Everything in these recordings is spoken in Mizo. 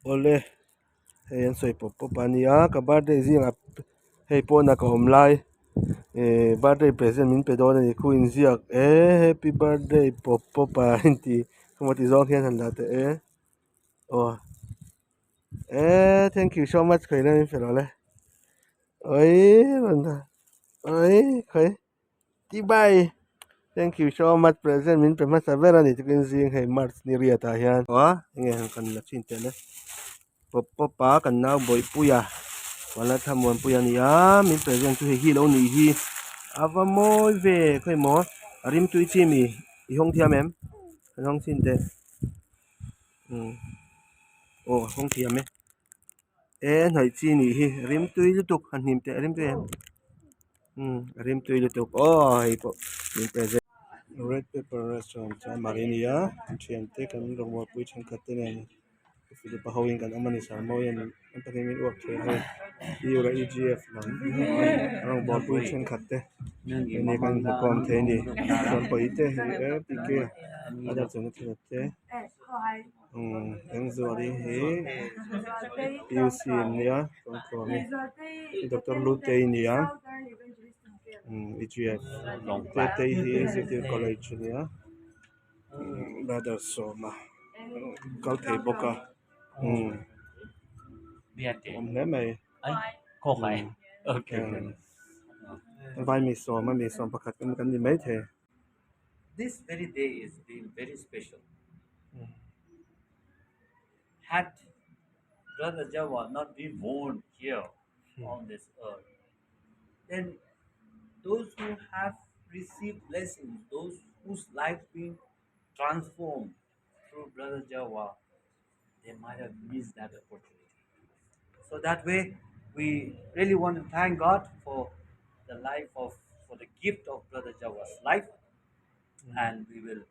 Awle hei an sawi pawp pawp a nia ka birthday zingah hei pawnah ka awm lai ihh birthday present min pe dawn a ni khu inziak eh happy birthday pawp pawp a inti emaw ti zawng hian han dah teh e aw eh thank you so much khawi lam in fel awle awii rawn dah awii khawi. Tibai thank you so much present min pe hmasa ber a ni tukin zing hei march ni riat ah hian a enge han kan la chin teh le pawp pawp a kan nau bawihpui a wala thlamuanpui a ni a min present chu hei hi lo nih hi a va mawi ve khawi maw a rimtui chi mi i hawng thiam em kan hawng chhin teh umm aw hawng thiam e. E hnaih chi nih hi rimtui lutuk han hnim teh rimtui em umm rimtui lutuk aw hei pawh min pe zel red pepper restaurant chuan marini a thian te kan rawngbawlpui thenkhat te nen pa ho in kan awm a ni sermawi a ni an pahnih min uap thei hei u leh e g f lam rawngbawlpui thenkhat te hei kan hmu khawm thei a ni chuan pawi te hei e p k a deuh chuan thenkhat te. Umm Engzuali hi PUC an nia chuan hi doctor Lutei a ni a umm EGF Tetei hi zirtir college a nia umm brother Sawma kal thei bawk a umm awm hle mai umm vai mi sawm a mi sawm pakhat kan ni maithei. This very day is been very special. Had Brother Jawa not been born here on this earth, then those who have received blessings, those whose life been transformed through Brother Jawa, they might have missed that opportunity. So that way, we really want to thank God for the life of, for the gift of Brother Jawa's life, and we will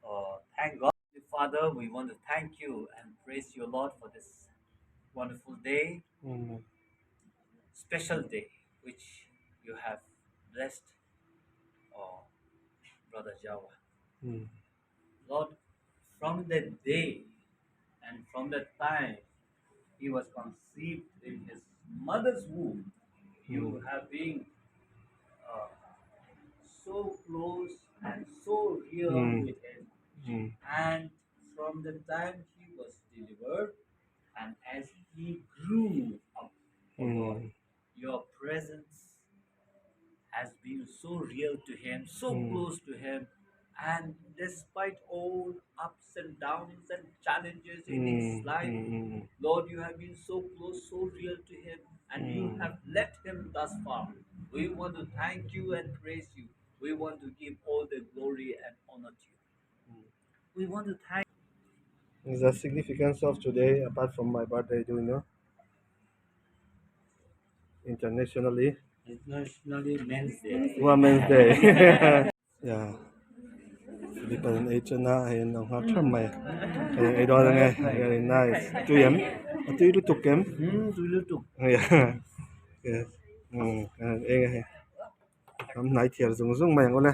uh, thank God. Father, we want to thank you and praise you, Lord, for this wonderful day, special day, which you have blessed uh, Brother Jawa. Lord, from that day and from that time he was conceived in his mother's womb, you have been uh, so close and so real with him. And from the time he was delivered and as he grew up, oh God, your presence has been so real to him, so close to him. And despite all ups and downs and challenges in his life, Lord, you have been so close, so real to him, and you have led him thus far. We want to thank you and praise you. We want to give all the glory and honor to you. We want to thank The significance of today, apart from my birthday, do you know? Internationally, Internationally Men's Day. Women's Day. yeah. Philippine an ei chen a hei an lo nghak thap mai hei ei dawn ange very nice tui em a tui lutuk em Tui lutuk. Yeah. Yes. Eng a hei ram hnai thiar zung zung mai ang awle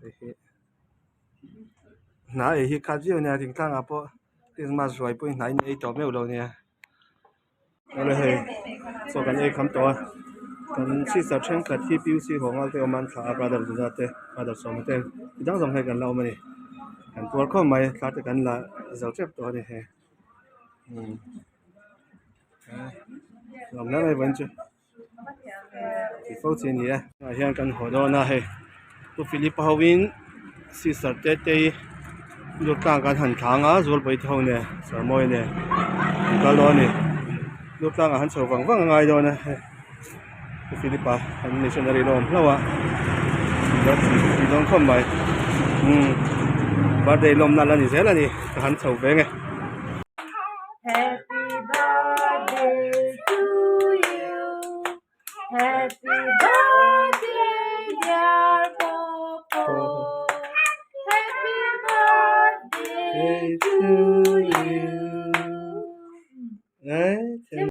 hei hi hnai ei hi khat viau ania thingtlang ah pawh Christmas ruai pawh hi hnai in ei tawh meuh lo ania. Awle hei chaw kan ei kham tawh a kan sister thenkhat hi PUC haw nghal te awm a an thlah a brother Zuna te brother Sawma te midang zawng hei kan la awm a ni kan puar khawm mai thla te kan la zo tep tawh a ni hei umm nuam hle mai vawiin chu tih fo chi a ni e tunah hian kan haw dawn a hei pu Philip a ho in sister te te hi lut tlang kan han thlang a zualpui te ho nen sermawi nen an kal dawn a ni lut tlang ah han chho vang vang a ngai dawn a hei pu Philip a an missionary la awm hlauh a ti dawn khawp mai umm birthday lawmna la ni zel a ni ka han chho ve nge. Happy birthday to you. Happy birthday, dear Popo. Happy birthday to you.